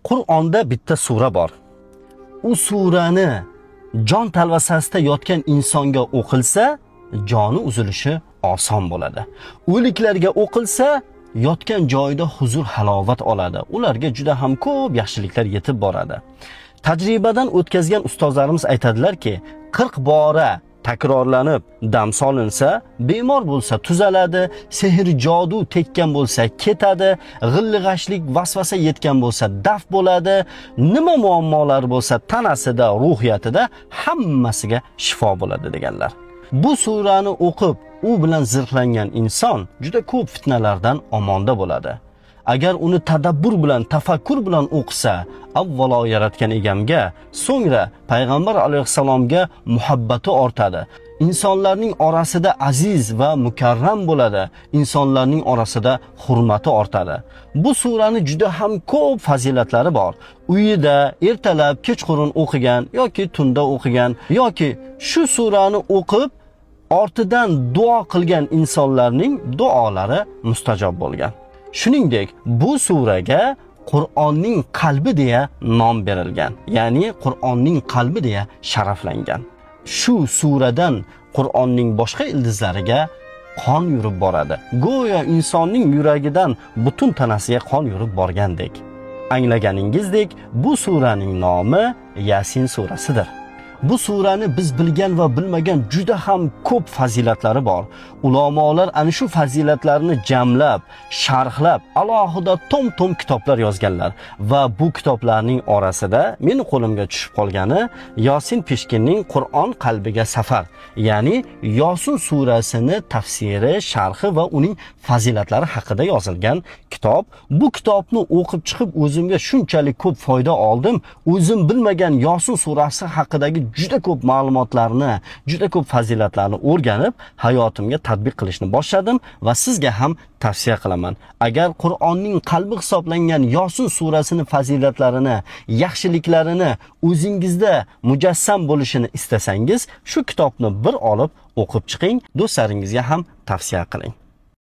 Qur'onda bitta sura bor. U surani jon talvasasida yotgan insonga o'qilsa, joni uzilishi oson bo'ladi. O'liklarga o'qilsa, yotgan joyida huzur halovat oladi. Ularga juda ham ko'p yaxshiliklar yetib boradi. Tajribadan o'tkazgan ustozlarimiz aytadilarki, 40 bora takrorlanib dam solinsa, bemor bo'lsa tuzaladi, sehr jodu tekkan bo'lsa ketadi, g'illig'ashlik vasvasa yetgan bo'lsa daf bo'ladi, nima muammolar bo'lsa tanasida, ruhiyatida hammasiga shifo bo'ladi deganlar. Bu surani o'qib, u bilan zirhlangan inson juda ko'p fitnalardan omonda bo'ladi. Agar uni tadabbur bilan, tafakkur bilan o'qisa, avvalo yaratgan egamga, so'ngra payg'ambar alayhissalomga muhabbati ortadi. Insonlarning orasida aziz va mukarram bo'ladi. Insonlarning orasida hurmati ortadi. Bu surani juda ham ko'p fazilatlari bor. Uyida ertalab, kechqurun o'qigan yoki tunda o'qigan yoki shu surani o'qib ortidan duo qilgan insonlarning duolari mustajob bo'lgan. Shuningdek, bu suraga Qur'onning qalbi deya nom berilgan. Ya'ni Qur'onning qalbi deya sharaflangan. Shu suradan Qur'onning boshqa ildizlariga qon yurib boradi. Go'yo insonning yuragidan butun tanasiga qon yurib borgandek. Anglaganingizdek, bu suraning nomi Yasin surasidir. Bu surani biz bilgan va bilmagan juda ham ko'p fazilatlari bor. Ulamolar ana shu fazilatlarni jamlab, sharhlab, alohida tom-tom kitoblar yozganlar va bu kitoblarning orasida meni qo'limga tushib qolgani Yosin Peshkinning Qur'on qalbiga safar, ya'ni Yosin surasini tafsiri, sharhi va uning fazilatlari haqida yozilgan kitob. Bu kitobni o'qib chiqib o'zimga shunchalik ko'p foyda oldim. O'zim bilmagan Yosin surasi haqidagi juda ko'p ma'lumotlarni, juda ko'p fazilatlarni o'rganib, hayotimga tatbiq qilishni boshladim va sizga ham tavsiya qilaman. Agar Qur'onning qalbi hisoblangan Yosin surasini fazilatlarini, yaxshiliklarini o'zingizda mujassam bo'lishini istasangiz, shu kitobni bir olib o'qib chiqing, do'stlaringizga ham tavsiya qiling.